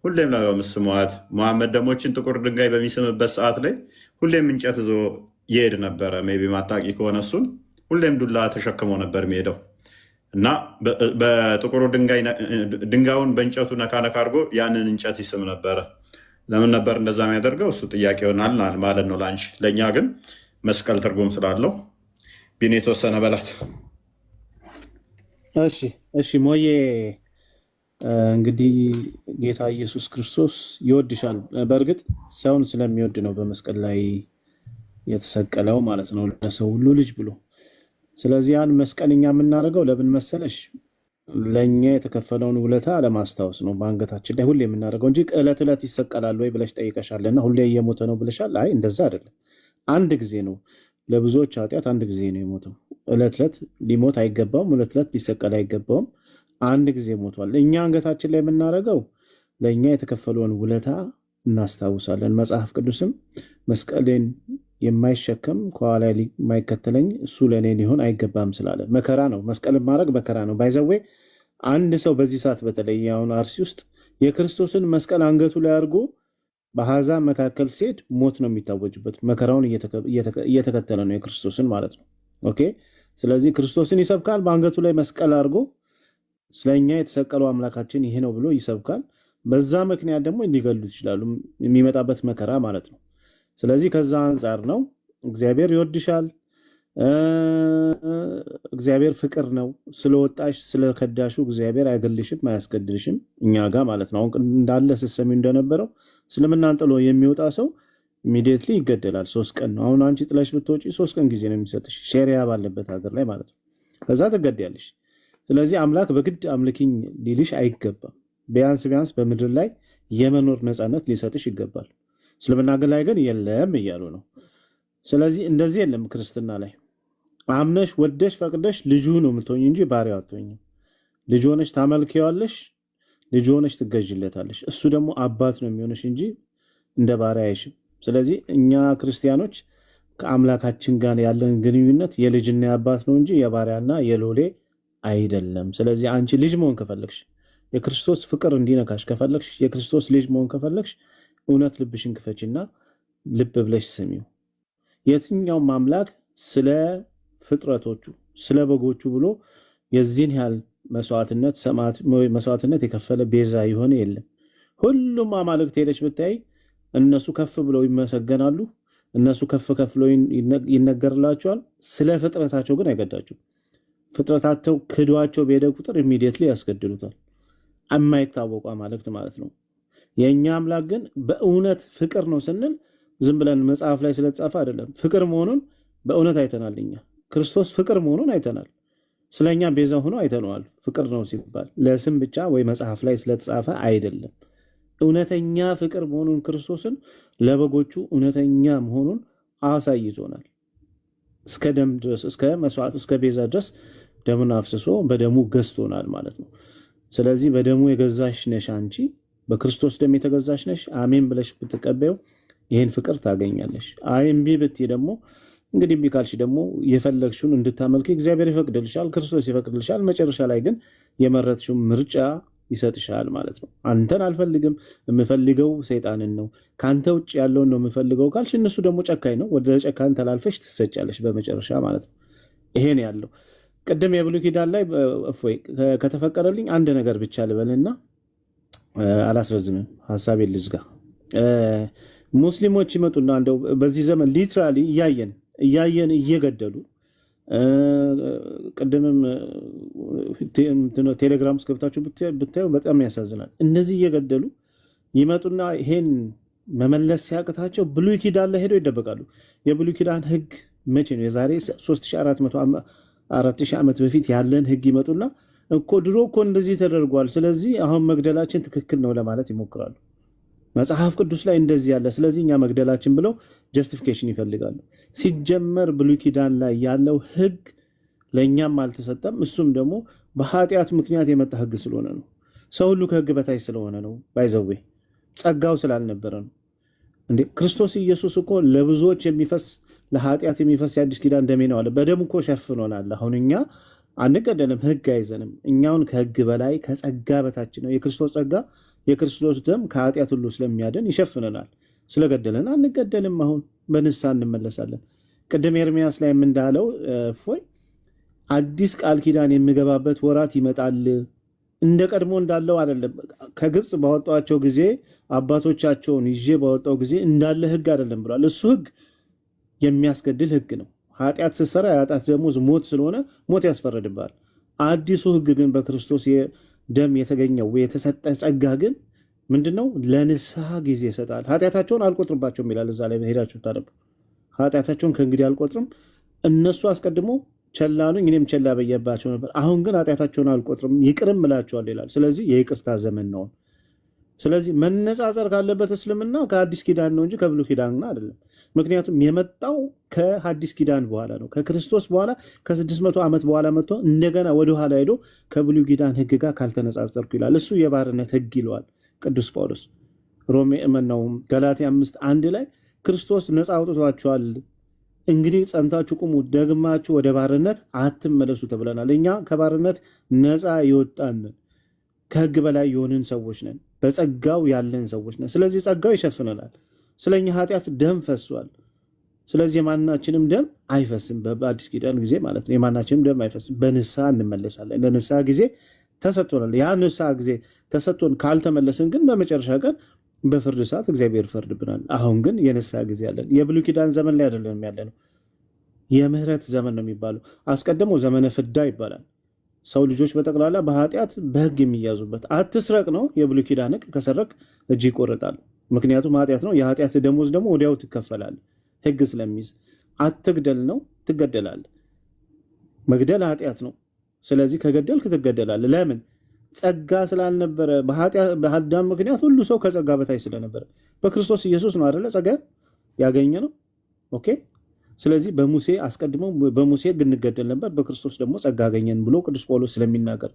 ሁሌም ነው የምስሟት። መሐመድ ደግሞ ይህችን ጥቁር ድንጋይ በሚስምበት ሰዓት ላይ ሁሌም እንጨት ይዞ ይሄድ ነበረ። Maybe ማታቂ ከሆነ እሱን ሁሌም ዱላ ተሸክሞ ነበር የሚሄደው እና በጥቁሩ ድንጋዩን በእንጨቱ ነካ ነካ አድርጎ ያንን እንጨት ይስም ነበረ። ለምን ነበር እንደዛ የሚያደርገው? እሱ ጥያቄ ይሆናል ማለት ነው ለአንቺ። ለእኛ ግን መስቀል ትርጉም ስላለው ቢኒ የተወሰነ በላት። እሺ ሞዬ፣ እንግዲህ ጌታ ኢየሱስ ክርስቶስ ይወድሻል። በእርግጥ ሰውን ስለሚወድ ነው በመስቀል ላይ የተሰቀለው ማለት ነው፣ ለሰው ሁሉ ልጅ ብሎ። ስለዚህ ያን መስቀል እኛ የምናደርገው ለምን መሰለሽ? ለእኛ የተከፈለውን ውለታ ለማስታወስ ነው በአንገታችን ላይ ሁሌ የምናደርገው እንጂ ዕለት ዕለት ይሰቀላል ወይ ብለሽ ጠይቀሻልና ሁሌ እየሞተ ነው ብለሻል። አይ እንደዛ አይደለም። አንድ ጊዜ ነው፣ ለብዙዎች ኃጢአት አንድ ጊዜ ነው የሞተው። ዕለት ዕለት ሊሞት አይገባውም። ዕለት ዕለት ሊሰቀል አይገባውም። አንድ ጊዜ ሞቷል። እኛ አንገታችን ላይ የምናደርገው ለእኛ የተከፈለውን ውለታ እናስታውሳለን። መጽሐፍ ቅዱስም መስቀሌን የማይሸከም ከኋላ የማይከተለኝ እሱ ለእኔ ሊሆን አይገባም ስላለ መከራ ነው። መስቀልን ማድረግ መከራ ነው። By the way አንድ ሰው በዚህ ሰዓት በተለይ አሁን አርሲ ውስጥ የክርስቶስን መስቀል አንገቱ ላይ አድርጎ በአሕዛብ መካከል ሲሄድ ሞት ነው የሚታወጅበት። መከራውን እየተከተለ ነው የክርስቶስን ማለት ነው። Okay። ስለዚህ ክርስቶስን ይሰብካል። በአንገቱ ላይ መስቀል አድርጎ ስለኛ የተሰቀለው አምላካችን ይሄ ነው ብሎ ይሰብካል። በዛ ምክንያት ደግሞ ሊገሉት ይችላሉ፣ የሚመጣበት መከራ ማለት ነው። ስለዚህ ከዛ አንጻር ነው እግዚአብሔር ይወድሻል። እግዚአብሔር ፍቅር ነው። ስለወጣሽ ስለከዳሹ እግዚአብሔር አይገልሽም፣ አያስገድልሽም እኛ ጋር ማለት ነው። አሁን እንዳለ ስትሰሚው እንደነበረው እስልምናን ጥሎ የሚወጣ ሰው immediately ይገደላል። 3 ቀን ነው። አሁን አንቺ ጥለሽ ብትወጪ 3 ቀን ጊዜ ነው የሚሰጥሽ ሸሪያ ባለበት ሀገር ላይ ማለት ነው። ከዛ ትገደያለሽ። ስለዚህ አምላክ በግድ አምልኪኝ ሊልሽ አይገባም። ቢያንስ ቢያንስ በምድር ላይ የመኖር ነፃነት ሊሰጥሽ ይገባል። እስልምና ግን ላይ ግን የለም እያሉ ነው። ስለዚህ እንደዚህ የለም። ክርስትና ላይ አምነሽ ወደሽ ፈቅደሽ ልጁ ነው የምትሆኝ እንጂ ባሪያው አትሆኝም። ልጅ ሆነሽ ታመልኪዋለሽ፣ ልጅ ሆነሽ ትገዥለታለሽ። እሱ ደግሞ አባት ነው የሚሆንሽ እንጂ እንደ ባሪያ አይሽም። ስለዚህ እኛ ክርስቲያኖች ከአምላካችን ጋር ያለን ግንኙነት የልጅና የአባት ነው እንጂ የባሪያና የሎሌ አይደለም። ስለዚህ አንቺ ልጅ መሆን ከፈለግሽ፣ የክርስቶስ ፍቅር እንዲነካሽ ከፈለግሽ፣ የክርስቶስ ልጅ መሆን ከፈለግሽ እውነት ልብሽን ክፈችና ልብ ብለሽ ስሚው። የትኛውም አምላክ ስለ ፍጥረቶቹ ስለ በጎቹ ብሎ የዚህን ያህል መስዋዕትነት የከፈለ ቤዛ የሆነ የለም። ሁሉም አማልክት ሄደች ብታይ እነሱ ከፍ ብለው ይመሰገናሉ። እነሱ ከፍ ከፍ ብለው ይነገርላቸዋል። ስለ ፍጥረታቸው ግን አይገዳቸውም። ፍጥረታቸው ክዷቸው በሄደ ቁጥር immediately ያስገድሉታል። የማይታወቁ አማልክት ማለት ነው። የእኛ አምላክ ግን በእውነት ፍቅር ነው ስንል ዝም ብለን መጽሐፍ ላይ ስለተጻፈ አይደለም። ፍቅር መሆኑን በእውነት አይተናል። እኛ ክርስቶስ ፍቅር መሆኑን አይተናል። ስለኛ ቤዛ ሆኖ አይተነዋል። ፍቅር ነው ሲባል ለስም ብቻ ወይ መጽሐፍ ላይ ስለተጻፈ አይደለም። እውነተኛ ፍቅር መሆኑን ክርስቶስን ለበጎቹ እውነተኛ መሆኑን አሳይቶናል። እስከ ደም ድረስ፣ እስከ መስዋዕት፣ እስከ ቤዛ ድረስ ደሙን አፍስሶ በደሙ ገዝቶናል ማለት ነው። ስለዚህ በደሙ የገዛሽ ነሽ አንቺ፣ በክርስቶስ ደም የተገዛሽ ነሽ። አሜን ብለሽ ብትቀበይው ይህን ፍቅር ታገኛለሽ። አይ እምቢ ብትይ ደግሞ እንግዲህ እምቢ ካልሽ ደግሞ የፈለግሽውን እንድታመልክ እግዚአብሔር ይፈቅድልሻል፣ ክርስቶስ ይፈቅድልሻል። መጨረሻ ላይ ግን የመረጥሽውን ምርጫ ይሰጥሻል ማለት ነው። አንተን አልፈልግም፣ የምፈልገው ሰይጣንን ነው፣ ከአንተ ውጭ ያለውን ነው የምፈልገው ካልሽ እነሱ ደግሞ ጨካኝ ነው፣ ወደ ጨካኝ ተላልፈሽ ትሰጫለሽ በመጨረሻ ማለት ነው። ይሄን ያለው ቅድም የብሉይ ኪዳን ላይ እፎይ ከተፈቀደልኝ አንድ ነገር ብቻ ልበልና አላስረዝምም፣ ሀሳቤን ልዝጋ። ሙስሊሞች ይመጡና እንደው በዚህ ዘመን literally እያየን እያየን እየገደሉ፣ ቅድምም ቴሌግራም ውስጥ ገብታችሁ ብታዩ በጣም ያሳዝናል። እነዚህ እየገደሉ ይመጡና ይሄን መመለስ ሲያቅታቸው ብሉይ ኪዳን ላይ ሄደው ይደበቃሉ። የብሉይ ኪዳን ሕግ መቼ ነው? የዛሬ 3400 4000 ዓመት በፊት ያለን ሕግ ይመጡና እኮ ድሮ እኮ እንደዚህ ተደርጓል፣ ስለዚህ አሁን መግደላችን ትክክል ነው ለማለት ይሞክራሉ። መጽሐፍ ቅዱስ ላይ እንደዚህ ያለ፣ ስለዚህ እኛ መግደላችን ብለው justification ይፈልጋሉ። ሲጀመር ብሉይ ኪዳን ላይ ያለው ሕግ ለእኛም አልተሰጠም። እሱም ደግሞ በኃጢአት ምክንያት የመጣ ሕግ ስለሆነ ነው። ሰው ሁሉ ከሕግ በታች ስለሆነ ነው። By the way ጸጋው ስላልነበረ ነው። እንዴ ክርስቶስ ኢየሱስ እኮ ለብዙዎች የሚፈስ ለኃጢአት የሚፈስ የአዲስ ኪዳን ደሜ ነው አለ። በደሙ እኮ ሸፍኖናል። አሁን እኛ አንገደልም፣ ህግ አይዘንም። እኛውን ከህግ በላይ ከጸጋ በታች ነው። የክርስቶስ ጸጋ፣ የክርስቶስ ደም ከኃጢአት ሁሉ ስለሚያድን ይሸፍነናል። ስለገደለን አንገደልም። አሁን በንስሐ እንመለሳለን። ቅድም ኤርሚያስ ላይ እንዳለው እፎይ አዲስ ቃል ኪዳን የሚገባበት ወራት ይመጣል። እንደ ቀድሞ እንዳለው አይደለም። ከግብፅ ባወጣቸው ጊዜ፣ አባቶቻቸውን ይዤ ባወጣው ጊዜ እንዳለ ህግ አይደለም ብሏል። እሱ ህግ የሚያስገድል ህግ ነው። ኃጢአት ስትሰራ የኃጢአት ደሞዝ ሞት ስለሆነ ሞት ያስፈረድብሃል። አዲሱ ህግ ግን በክርስቶስ ደም የተገኘው የተሰጠ ጸጋ ግን ምንድነው? ለንስሐ ጊዜ ይሰጣል። ኃጢአታቸውን አልቆጥርባቸውም ይላል። እዛ ላይ ሄዳችሁ ታነቡ። ኃጢአታቸውን ከእንግዲህ አልቆጥርም። እነሱ አስቀድሞ ቸል አሉኝ፣ እኔም ቸል ብዬባቸው ነበር። አሁን ግን ኃጢአታቸውን አልቆጥርም፣ ይቅርም እላቸዋለሁ ይላል። ስለዚህ የይቅርታ ዘመን ነው። ስለዚህ መነጻጸር ካለበት እስልምና ከአዲስ ኪዳን ነው እንጂ ከብሉይ ኪዳን አይደለም። ምክንያቱም የመጣው ከሐዲስ ኪዳን በኋላ ነው። ከክርስቶስ በኋላ ከ600 ዓመት በኋላ መጥቶ እንደገና ወደኋላ ሄዶ ከብሉይ ኪዳን ሕግ ጋር ካልተነጻጸርኩ ይላል። እሱ የባርነት ሕግ ይለዋል ቅዱስ ጳውሎስ። ሮሜ እመናው ገላትያ 5:1 ላይ ክርስቶስ ነፃ አውጥቷችኋል፣ እንግዲህ ጸንታችሁ ቁሙ፣ ደግማችሁ ወደ ባርነት አትመለሱ ተብለናል። እኛ ከባርነት ነፃ የወጣን፣ ከሕግ በላይ የሆንን ሰዎች ነን። በጸጋው ያለን ሰዎች ነን። ስለዚህ ጸጋው ይሸፍነናል። ስለኛ ኃጢአት ደም ፈሷል። ስለዚህ የማናችንም ደም አይፈስም። በአዲስ ኪዳን ጊዜ ማለት ነው። የማናችንም ደም አይፈስም። በንስሐ እንመለሳለን። ለንስሐ ጊዜ ተሰጥቶናል። ያ ንስሐ ጊዜ ተሰጥቶን ካልተመለስን ግን በመጨረሻ ቀን በፍርድ ሰዓት እግዚአብሔር ይፈርድብናል። አሁን ግን የንስሐ ጊዜ አለን። የብሉይ ኪዳን ዘመን ላይ አይደለንም ያለ ነው። የምህረት ዘመን ነው የሚባለው። አስቀድሞ ዘመነ ፍዳ ይባላል። ሰው ልጆች በጠቅላላ በኃጢአት በህግ የሚያዙበት። አትስረቅ ነው የብሉይ ኪዳን ህግ። ከሰረቅ እጅ ይቆረጣል። ምክንያቱም ኃጢአት ነው። የኃጢአት ደሞዝ ደግሞ ወዲያው ትከፈላል፣ ህግ ስለሚይዝ። አትግደል ነው፣ ትገደላለህ። መግደል ኃጢአት ነው። ስለዚህ ከገደልክ ትገደላለህ። ለምን? ጸጋ ስላልነበረ፣ በአዳም ምክንያት ሁሉ ሰው ከጸጋ በታች ስለነበረ፣ በክርስቶስ ኢየሱስ ነው አይደለ ጸጋ ያገኘነው። Okay። ስለዚህ በሙሴ አስቀድሞ በሙሴ ሕግ እንገደል ነበር፣ በክርስቶስ ደግሞ ጸጋ አገኘን ብሎ ቅዱስ ጳውሎስ ስለሚናገር፣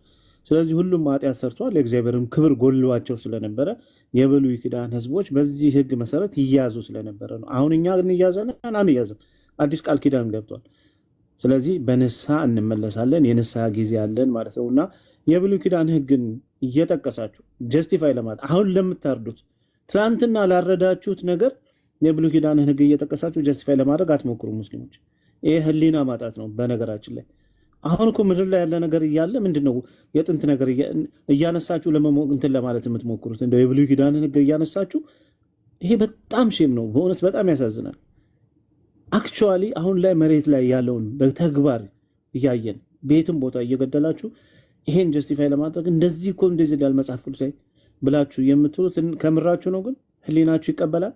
ስለዚህ ሁሉም ኃጢአት ሰርተዋል፣ የእግዚአብሔርም ክብር ጎድሏቸው ስለነበረ የብሉይ ኪዳን ሕዝቦች በዚህ ሕግ መሰረት ይያዙ ስለነበረ ነው። አሁን እኛ እንያዛለን አንያዝም? አዲስ ቃል ኪዳን ገብቷል። ስለዚህ በንስሐ እንመለሳለን፣ የንስሐ ጊዜ አለን ማለት ነው። እና የብሉይ ኪዳን ሕግን እየጠቀሳችሁ justify ለማለት አሁን ለምታርዱት፣ ትናንትና ላረዳችሁት ነገር የብሉይ ኪዳንን ሕግ እየጠቀሳችሁ justify ለማድረግ አትሞክሩ ሙስሊሞች። ይህ ህሊና ማጣት ነው። በነገራችን ላይ አሁን እኮ ምድር ላይ ያለ ነገር እያለ ምንድን ነው የጥንት ነገር እያነሳችሁ እንትን ለማለት የምትሞክሩት? እንደው የብሉይ ኪዳንን ሕግ እያነሳችሁ ይሄ በጣም shame ነው። በእውነት በጣም ያሳዝናል። Actually አሁን ላይ መሬት ላይ ያለውን በተግባር እያየን በየትም ቦታ እየገደላችሁ ይሄን justify ለማድረግ እንደዚህ እኮ እንደዚህ ይላል መጽሐፍ ቅዱስ ላይ ብላችሁ የምትሉት ከምራችሁ ነው? ግን ህሊናችሁ ይቀበላል?